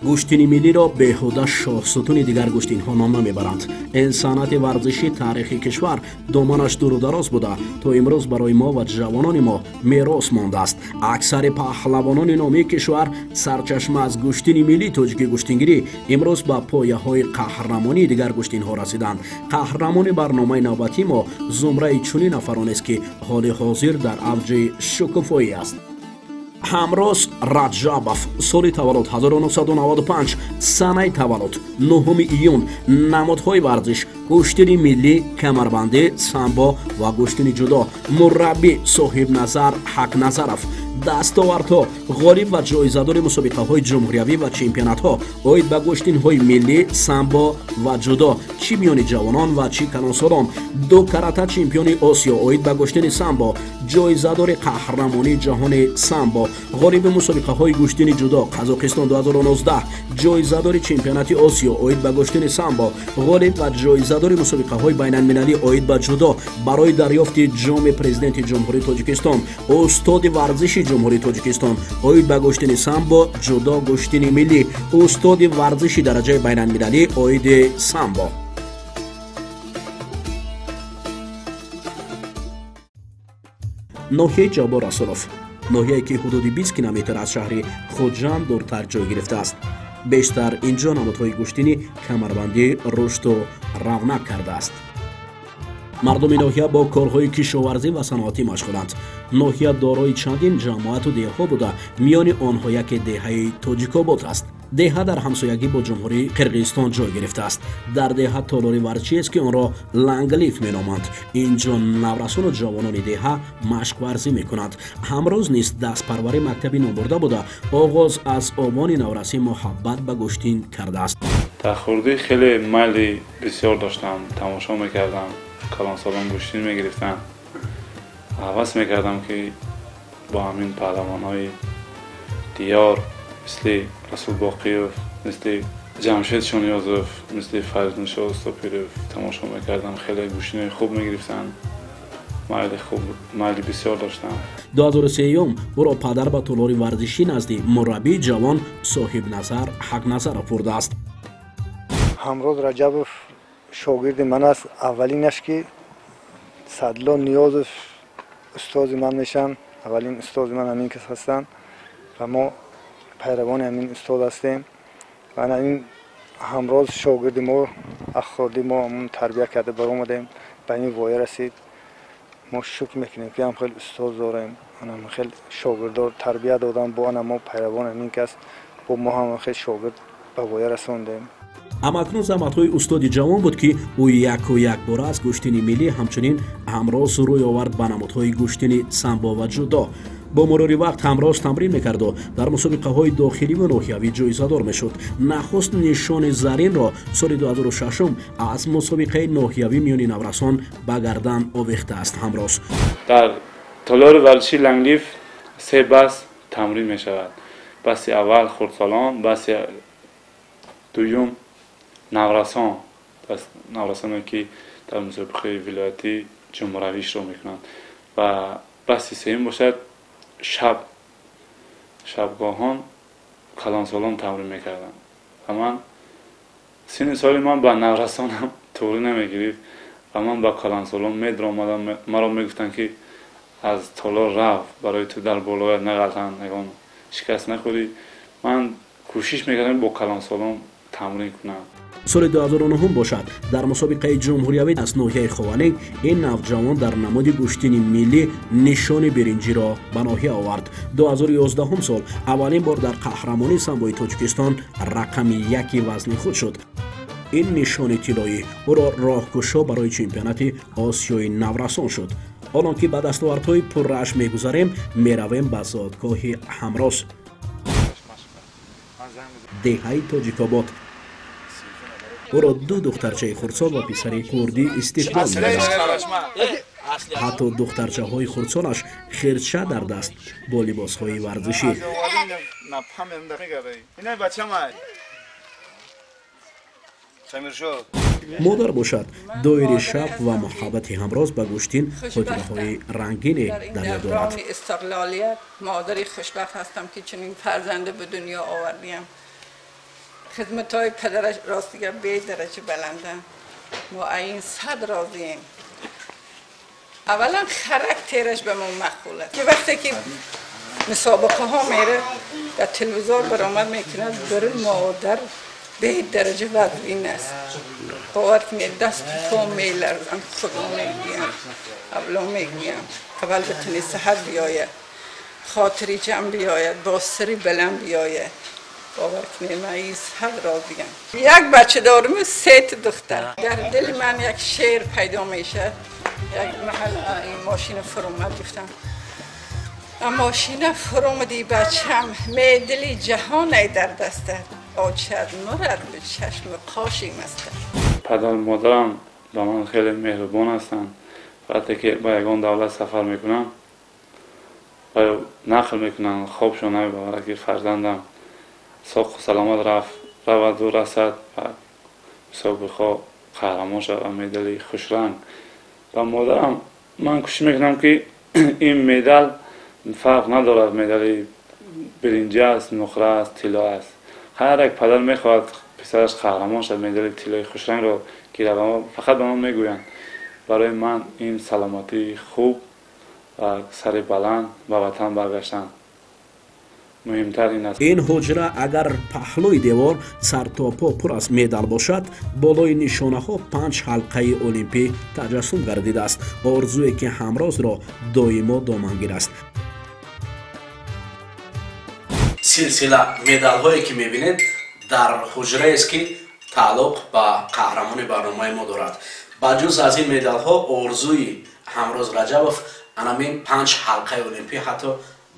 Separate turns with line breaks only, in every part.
Гӯштини миллиро беҳуда шоҳсутуни дигар гӯштинҳо ном намебаранд. Ин санъати варзиши таърихи кишвар доманаш дуру дароз буда, то имрӯз барои мо ва ҷавонони мо мерос мондааст. Аксари паҳлавонони номии кишвар сарчашма аз гӯштини миллии тоҷики гӯштингирӣ имрӯз ба пояҳои қаҳрамонии дигар гӯштинҳо расиданд. Қаҳрамони барномаи навбатии мо зумраи чунин нафаронест, ки ҳоли ҳозир дар авҷи шукуфоӣ аст. Ҳамроз Раҷабов, соли таваллуд 1995, санаи таваллуд 9 июн, намудҳои варзиш гӯштини миллӣ, камарбандӣ, самбо ва гӯштини ҷудо, мураббӣ Соҳибназар Ҳақназаров. Дастовардҳо: ғолиб ва ҷоизадори мусобиқаҳои ҷумҳуриявӣ ва чемпионатҳо оид ба гӯштинҳои миллӣ, самбо ва ҷудо, чӣ миёни ҷавонон ва чӣ калонсолон, ду карата чемпиони Осиё оид ба гӯштини самбо, ҷоизадори қаҳрамонии ҷаҳони самбо, ғолиби мусобиқаҳои гӯштини ҷудо Қазоқистон 2019, ҷоизадори чемпионати Осиё оид ба гӯштини самбо, ғолиб ва ҷоизадори мусобиқаҳои байналмилалӣ оид ба ҷудо барои дарёфти ҷоми президенти Ҷумҳурии Тоҷикистон, устоди варзиши Ҷумҳурии Тоҷикистон оид ба гӯштини самбо, ҷудо, гӯштини миллӣ, устоди варзиши дараҷаи байналмилалӣ оиди самбо. Ноҳияи Ҷаббор Расулов, ноҳияе ки ҳудуди 20 километр аз шаҳри Хуҷанд дуртар ҷой гирифтааст. Бештар ин ҷо намудҳои гӯштини камарбандӣ рушду равнақ кардааст. Мардуми ноҳия бо корҳои кишоварзӣ ва саноатӣ машғуланд. Ноҳия дорои чандин ҷамоату деҳҳо буда, миёни онҳо яке деҳаи Тоҷикобод аст. Деҳа дар ҳамсоягӣ бо Ҷумҳурии Қирғизистон ҷой гирифтааст. Дар деҳа толори варзишиест, ки онро Ланглиф меноманд. Ин ҷо наврасону ҷавонони деҳа машқварзӣ мекунанд. Ҳамрӯз низ дастпарвари мактаби номбурда буда, оғоз аз овони наврасӣ муҳаббат ба гӯштин кардааст.
Дар хурдӣ хеле майли бисёр доштам, тамошо мекардам, калонсолон гӯштин мегирифтанд. Ҳавас мекардам, ки бо ҳамин паҳлавонҳои диёр мисли Расул Боқиев, мисли Ҷамшед Шониёзов, мисли Фаридуншоҳ Устопиров тамошо мекардам. Хеле гӯштинои хуб мегирифтанд, майли хуб, майли бисёр доштам.
2003 ӯро падар ба толори варзишӣ назди мураббии ҷавон Соҳибназар Ҳақназаров бурдааст.
Ҳамроз Раҷабов шогирди ман аст. Аввалинаш ки Садло Ниёзов устози ман мешаванд. Аввалин устози ман ҳамин кас ҳастанд ва мо пайравони ҳамин устод ҳастем. Ва ин ҳамроз шогирди мо, аххорди мо ҳамон тарбия карда баромадем, ба ин воя расид. Мо шукр мекунем, ки ҳам хеле устод дорем, ҳам хеле шогирдор тарбия додам, бо ана мо пайравони ҳамин кас, бо мо ҳам хеле шогирд ба воя расондем.
Амакнун заҳматҳои устоди ҷавон буд, ки ӯ яку якбора аз гӯштини миллӣ ҳамчунин ҳамроз рӯй овард ба намудҳои гӯштини самбо ва ҷудо. Бо мурури вақт ҳамроз тамрин мекарду дар мусобиқаҳои дохилӣ ва ноҳиявӣ ҷоизадор мешуд. Нахуст нишони заринро соли 2006 аз мусобиқаи ноҳиявӣ миёни наврасон ба гардан овехтааст ҳамроз.
Дар толори варзиши Ланглиф се бас тамрин мешавад. Баси аввал хурдсолон, баси дуюм наврасон, наврасоне ки дар мусобиқаи вилоятӣ ҷумҳуравӣ иштирок мекунанд, ва баси сеюм бошад шаб, шабгоҳон калонсолон тамрин мекарданд. Ва ман синни соли ман ба наврасонам туғрӣ намегирифт ва ман ба калонсолон медаромадам. Маро мегуфтанд, ки аз толор рав, барои ту дар болоят нағалтанд, ягон шикаст нахӯрӣ. Ман кӯшиш мекардам бо калонсолон тамрин кунам.
Соли 2009 бошад, дар мусобиқаи ҷумҳуриявӣ аз ноҳияи Хованинг ин навҷавон дар намуди гӯштини миллӣ нишони биринҷиро ба ноҳия овард. 2011 сол аввалин бор дар қаҳрамонии самбои Тоҷикистон рақами яки вазни худ шуд. Ин нишони тиллоӣ ӯро роҳкушо барои чемпионати Осиёи наврасон шуд. Ҳолон ки ба дастовардҳои пуррааш мегузарем, меравем ба зодгоҳи Ҳамроз, деҳаи Тоҷикобод. Ӯро ду духтарчаи хурдсол ва писари хурдӣ истиқбол мекунанд. Ҳатто духтарчаҳои хурдсолаш хирча дар даст бо либосҳои варзишӣ. Модар бошад, доири шаб ва муҳаббати ҳамроз ба гӯштин хотираҳои рангине дар ёд дорад.
Истиқлолият модари хушбахт ҳастам, ки чунин фарзанде ба дунё овардиям. Хидматҳои падараш ростига бедараҷа баланданд. Мо ин сад розием. Аввалан характераш ба мо маъқул аст, ки вақте ки мусобиқаҳо мере дар телевизор баромад мекунад, барои модар бедараҷа вазнин аст. Бовар кунед, дасту по меларзам. Худо мегӯям, авло мегӯям, аввал битуни саҳат биёяд, хотири ҷамъ биёяд, бо сари баланд биёяд. Бовар кунед, ман ин сад розиям. Як бача дорам, се та духтар. Дар дили ман як шеър пайдо мешавад. Як маҳал ин мошина фуромад, гуфтам: мошина фуромади, бачам, медали ҷаҳоне дар дастат, очад мурад ба чашми қоши мастат.
Падару модарам ба ман хеле меҳрубон ҳастанд. Вақте ки ба ягон давлат сафар мекунам ва нақл мекунанд, хобшон намебарад, ки фарзандам соқу саломат рафт, раваду расад ва мусобиқаҳо қаҳрамон шавад ва медали хушранг. Ба модарам ман кӯшиш мекунам, ки ин медал фарқ надорад, медали биринҷа аст, нуқра аст, тилло аст. Ҳар як падар мехоҳад писараш қаҳрамон шавад, медали тиллои хушрангро гирад. Фақат ба ман мегӯянд, барои ман ин саломатии хуб ва сари баланд ба ватан баргаштан муҳимтар ин аст.
Ин ҳуҷра агар паҳлӯи девор сартопо пур аз медал бошад, болои нишонаҳо панҷ ҳалқаи олимпӣ таҷассум гардидааст, орзуе ки ҳамрозро доимо домангир аст. Силсила медалҳое ки мебинед, дар ҳуҷраест, ки тааллуқ ба қаҳрамони барномаи мо дорад. Ба ҷуз аз ин медалҳо, орзуи Ҳамроз Раҷабов анамин панҷ ҳалқаи олимпӣ ҳатто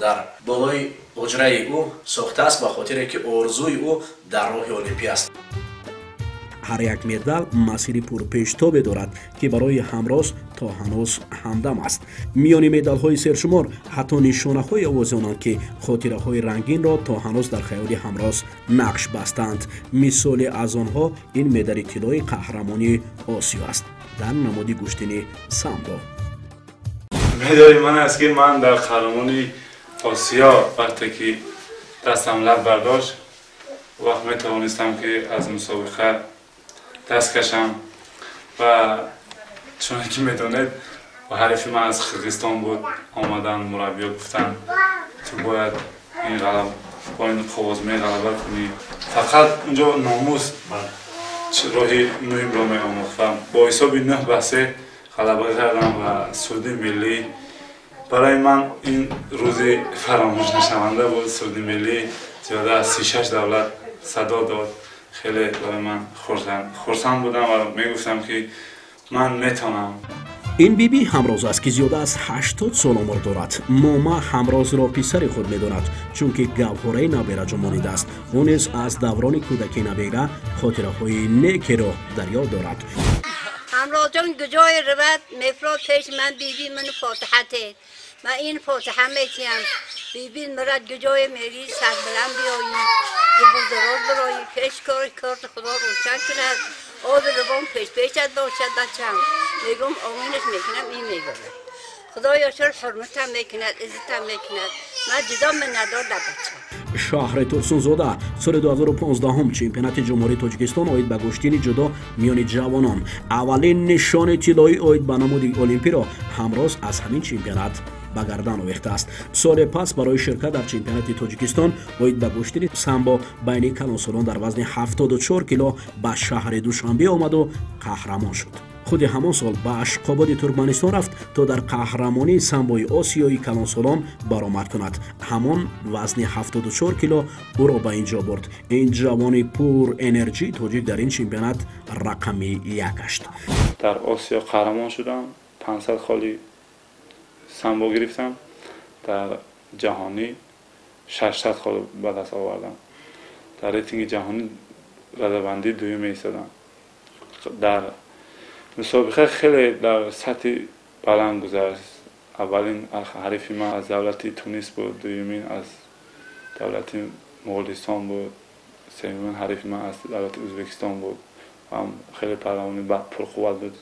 дар болои ҳуҷраи ӯ сохтааст, ба хотире ки орзуи ӯ дар роҳи олимпӣ аст. Ҳар як медал масири пурпештобе дорад, ки барои Ҳамроз то ҳанӯз ҳамдам аст. Миёни медалҳои сершумор ҳатто нишонаҳое овозонанд, ки хотираҳои рангинро то ҳанӯз дар хаёли Ҳамроз нақш бастаанд. Мисоле аз онҳо ин медали тиллои қаҳрамонии Осиё аст дар намуди гӯштини самбо.
Медали ман аст, ки ман дар қаҳрамони Осиё вақте ки дастам лаб бардошт, вақт метавонистам, ки аз мусобиқа даст кашам ва чуне ки медонед, ҳарифи ман аз Қирғизистон буд. Омадан мураббиё, гуфтанд, ту бояд ин ғалаб бо ин қоғозме ғалаба кунӣ. Фақат унҷо номус роҳи муҳимро меомӯхт ва бо ҳисоби 9-3 ғалаба кардам ва суруди миллӣ барои ман ин рӯзи фаромӯшнашаванда буд. Суруди миллӣ зиёда аз 36 давлат садо дод. Хеле барои ман хурсанд будам ва мегуфтам, ки ман метавонам.
Ин биби Ҳамроз аст, ки зиёда аз 80 сол умр дорад. Мома Ҳамрозро писари худ медонад, чунки гавҳораи набераҷо монидааст. Ӯ низ аз даврони кӯдаки набера хотираҳои некеро дар ёд дорад.
Ҳамрозҷон куҷое равад, мефрод пеши ман: «Биби, ман фотиҳа тед». Ман ин фотиҳа метиҳам. Биби мурад, куҷое мери, сарбаланд биёӣ, рӯбудароз бироӣ, пеш кори корти Худо рӯшан кунад, оби равон пеш пешат бошад, бачам, мегӯм. Оминаш мекунам, ин мегӯяд: «Худоё, чор ҳурматам мекунад, иззатам мекунад, ман ҷудо миннатдор дар бачам».
Шаҳри Турсунзода, соли 2015, чемпионати Ҷумҳурии Тоҷикистон оид ба гӯштини ҷудо миёни ҷавонон. Аввалин нишони тиллоӣ оид ба намуди олимпиро Ҳамроз аз ҳамин чемпионат ба гардан овехтааст. Соли пас барои ширкат дар чемпионати Тоҷикистон оид ба гӯштини самбо байни калонсолон дар вазни 74 кило ба шаҳри Душанбе омаду қаҳрамон шуд. Худи ҳамон сол ба Ашқободи Туркманистон рафт, то дар қаҳрамонии самбои осиёи калонсолон баромад кунад. Ҳамон вазни 74 кило ӯро ба ин ҷо бурд. Ин ҷавони пур энерҷии тоҷик дар ин чемпионат рақами як гашт.
Дар Осиё қаҳрамон шудам, 500 холи самбо гирифтам, дар ҷаҳонӣ 600 хол ба даст овардам, дар рейтинги ҷаҳонӣ радабандии дуюм меистодам. Дар мусобиқа хеле дар сатҳи баланд гузашт. Аввалин ҳарифи ман аз давлати Тунис буд, дуюмин аз давлати Моғулистон буд, сеюмин ҳарифи ман аз давлати Ӯзбекистон буд. Ҳам хеле паҳлавони пурқувват буд,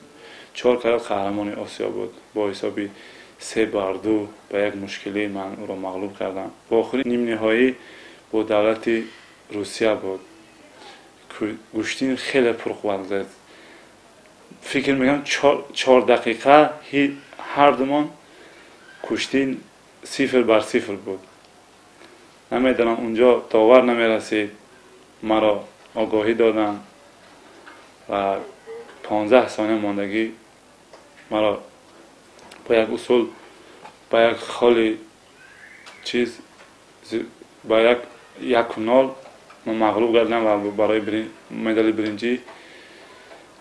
чор карат қаҳрамони Осиё буд. Бо ҳисоби 3-2 ба як мушкилӣ ман ӯро мағлуб кардам. Бо охири нимниҳоӣ бо давлати Русия буд. гӯштин хеле пурқувват гузашт. Фикр мекунам 4 дақиқа ҳар думон куштин 0-0 буд. Намедонам унҷо довар намерасид, маро огоҳӣ доданд ва 15 сония мондагӣ маро ба як усул, ба як холи чиз, ба як 1-0 ман мағлуб гардидам ва барои медали биринҷӣ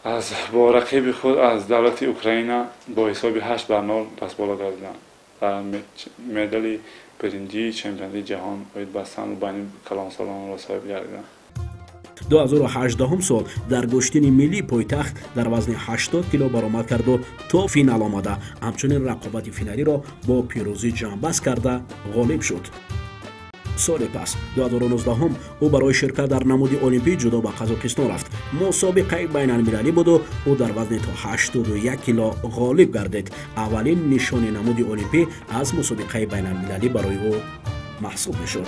аз бо рақиби худ аз давлати Украина бо ҳисоби 8-0 дастболо гардидам ва медали биринҷии чемпионати ҷаҳон оид ба самбо байни калонсолонро соҳиб гардидам.
2018 сол дар гӯштини миллии пойтахт дар вазни 80 кило баромад карду то финал омада, ҳамчунин рақобати финалиро бо пирӯзӣ ҷамъбаст карда ғолиб шуд. Соли пас 2019 ӯ барои ширкат дар намуди олимпии ҷудо ба Қазоқистон рафт. Мусобиқаи байналмилалӣ буду ӯ дар вазни то 81 кило ғолиб гардид. Аввалин нишони намуди олимпӣ аз мусобиқаи байналмилалӣ барои ӯ маҳсуб мешуд.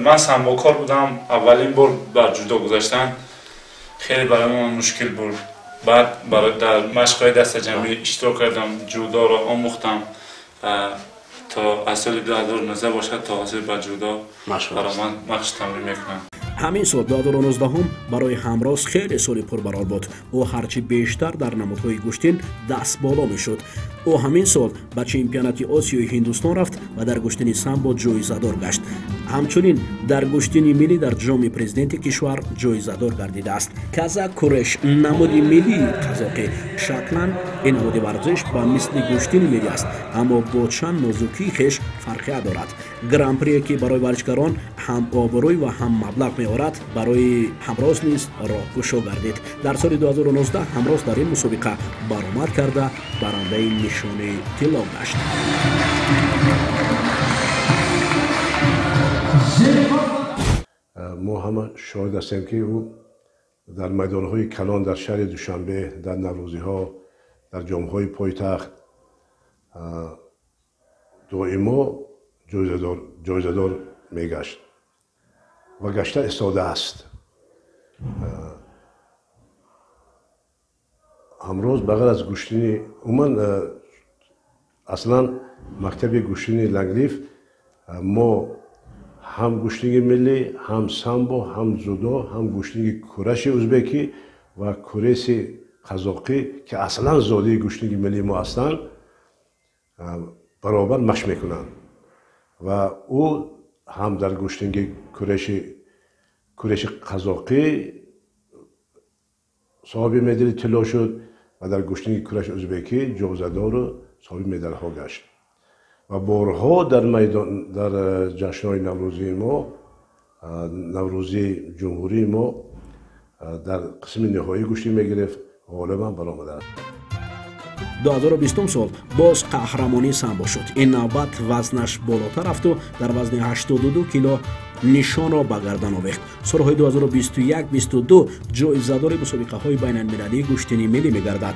Ман самбокор будам, аввалин бор бар ҷудо гузаштан хеле барои ман мушкил буд. Баъд дар машқҳои дастаҷамъӣ иштирок кардам, ҷудоро омӯхтам то аз соли 2019 бошад то ҳозир ба ҷудо баромад машқ тамрин мекунам.
Ҳамин сол 2019 барои Ҳамроз хеле соли пурбарор буд. Ӯ ҳарчи бештар дар намудҳои гӯштин дастболо мешуд. Ӯ ҳамин сол ба чемпионати Осиёи Ҳиндустон рафт ва дар гӯштини самбо ҷоизадор гашт. Ҳамчунин дар гӯштини миллӣ дар ҷоми президенти кишвар ҷоизадор гардидааст. Казак куреш намуди миллии қазоқӣ. Шаклан ин намуди варзиш ба мисли гӯштини миллӣ аст, аммо бо чанд нозукии хеш фарқият дорад. Гран-прие ки барои варзишгарон ҳам обрӯй ва ҳам маблағ меорад, барои Ҳамроз низ роҳкушо гардид. Дар соли 2019 Ҳамроз дар ин мусобиқа баромад карда барандаи нишони тилло гашт.
Мо ҳама шоҳид ҳастем, ки ӯ дар майдонҳои калон дар шаҳри Душанбе, дар наврӯзиҳо, дар ҷомҳои пойтахт доимо ҷоизадор мегашт ва гашта истодааст. Ҳамроз ба ғайр аз гӯштини умуман аслан мактаби гӯштини Ланглиф мо ҳам гӯштинги миллӣ, ҳам самбо, ҳам ҷудо, ҳам гӯштинги кураши узбекӣ ва куреси қазоқӣ, ки аслан зодии гӯштинги миллии мо ҳастанд, баробар машқ мекунанд ва ӯ ҳам дар гӯштинги куреши қазоқӣ соҳиби медали тилло шуд ва дар гӯштинги кураши узбекӣ ҷоизадору соҳиби медалҳо гашт ва борҳо дар майдон, дар ҷашнҳои наврӯзии мо, наврӯзии ҷумҳурии мо дар қисми ниҳоӣ гӯштӣ мегирифт, ғолибан баромадааст.
2020 сол боз қаҳрамонии самбо шуд. Ин навбат вазнаш болотар рафту дар вазни 82 кило нишонро ба гардан овехт. Солҳои 2021-22 ҷоизадори мусобиқаҳои байналмилалии гӯштини миллӣ мегардад.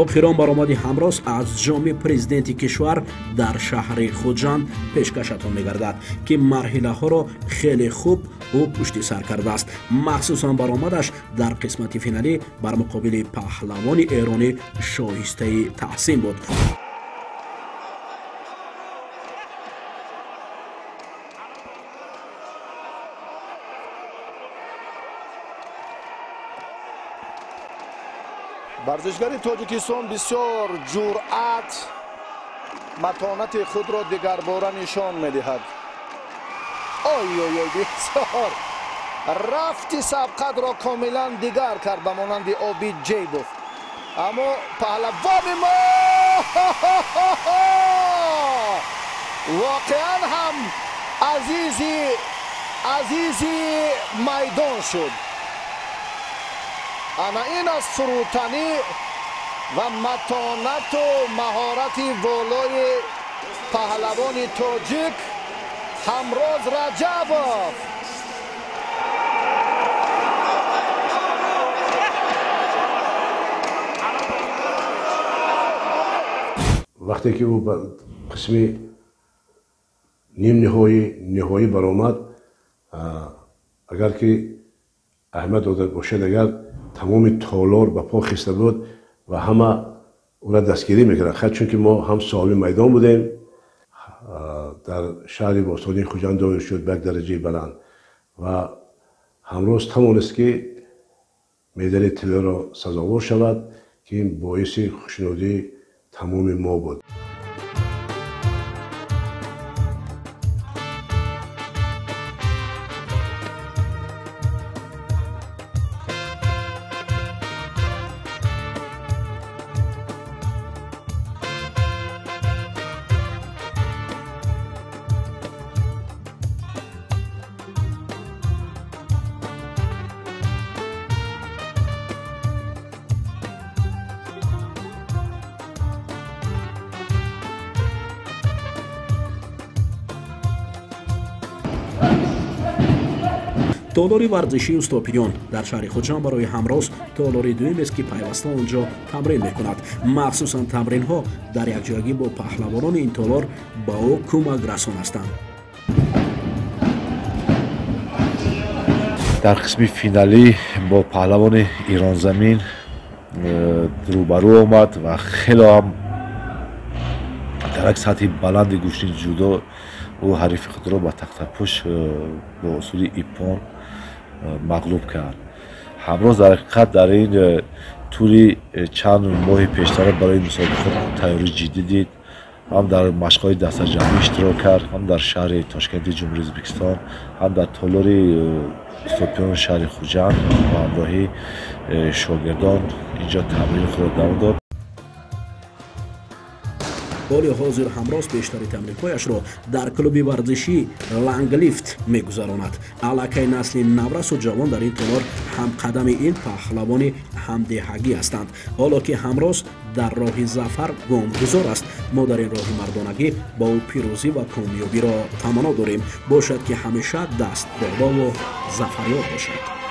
Охирон баромади Ҳамроз аз ҷоми президенти кишвар дар шаҳри Хуҷанд пешкашатон мегардад, ки марҳилаҳоро хеле хуб ӯ пушти сар кардааст. Махсусан баромадаш дар қисмати финалӣ бар муқобили паҳлавони эронӣ шоистаи таҳсин буд.
Варзишгари Тоҷикистон бисёр ҷуръат, матонати худро дигарбора нишон медиҳад. Ой ой ой, бисёр рафти сабқатро комилан дигар кард, ба монанди оби Ҷейбов. Аммо паҳлавони мо воқеан ҳам азизи майдон шуд. Ана ин аст фурӯтанӣ ва матонату маҳорати волои паҳлавони тоҷик Ҳамроз Раҷабов.
Вақте ки ӯ ба қисми нимниҳоӣ ниҳоӣ баромад, агар ки аҳамият дода бошад, агар тамоми толор ба по хиста буд ва ҳама ӯра дастгирӣ мекарданд. Хай, чунки мо ҳам соҳиби майдон будем, дар шаҳри бостонии Хуҷанд доир шуд ба як дараҷаи баланд ва ҳамроз тавонист ки медали тиллоро сазовор шавад, ки ин боиси хушнудии тамоми мо буд.
Толори варзишии Устопиён дар шаҳри Хуҷанд барои Ҳамроз толори дуюм аст, ки пайваста он ҷо тамрин мекунад. Махсусан тамринҳо дар якҷоягӣ бо паҳлавонони ин толор ба ӯ кӯмакрасон ҳастанд.
Дар қисми финалӣ бо паҳлавони Иронзамин рӯбарӯ омад ва хело ҳам дар як сатҳи баланди гӯштини ҷудо ӯ ҳарифи худро ба тахтапӯш бо усули иппон мағлуб кард. Ҳамроз дар ҳақиқат дар ин тӯли чанд моҳи пештара барои мусобиқа тайёрӣ ҷиддӣ дид, ҳам дар машқҳои дастаҷамъӣ иштирок кард, ҳам дар шаҳри Тошкенти Ҷумҳурии Ӯзбекистон, ҳам дар толори Устопиёни шаҳри Хуҷанд бо ҳамроҳии шогирдон инҷо тамрини худро давом дод.
Ҳоли ҳозир Ҳамроз бештари тамринҳояшро дар клуби варзишӣ Ланглифт мегузаронад. Аллакай насли наврасу ҷавон дар ин толор ҳамқадами ин паҳлавони ҳамдеҳагӣ ҳастанд. Ҳоло ки Ҳамроз дар роҳи зафар гомгузор аст, мо дар ин роҳи мардонагӣ ба ӯ пирӯзӣ ва комёбиро таманно дорем. Бошад, ки ҳамеша даст болову зафарёб бошад.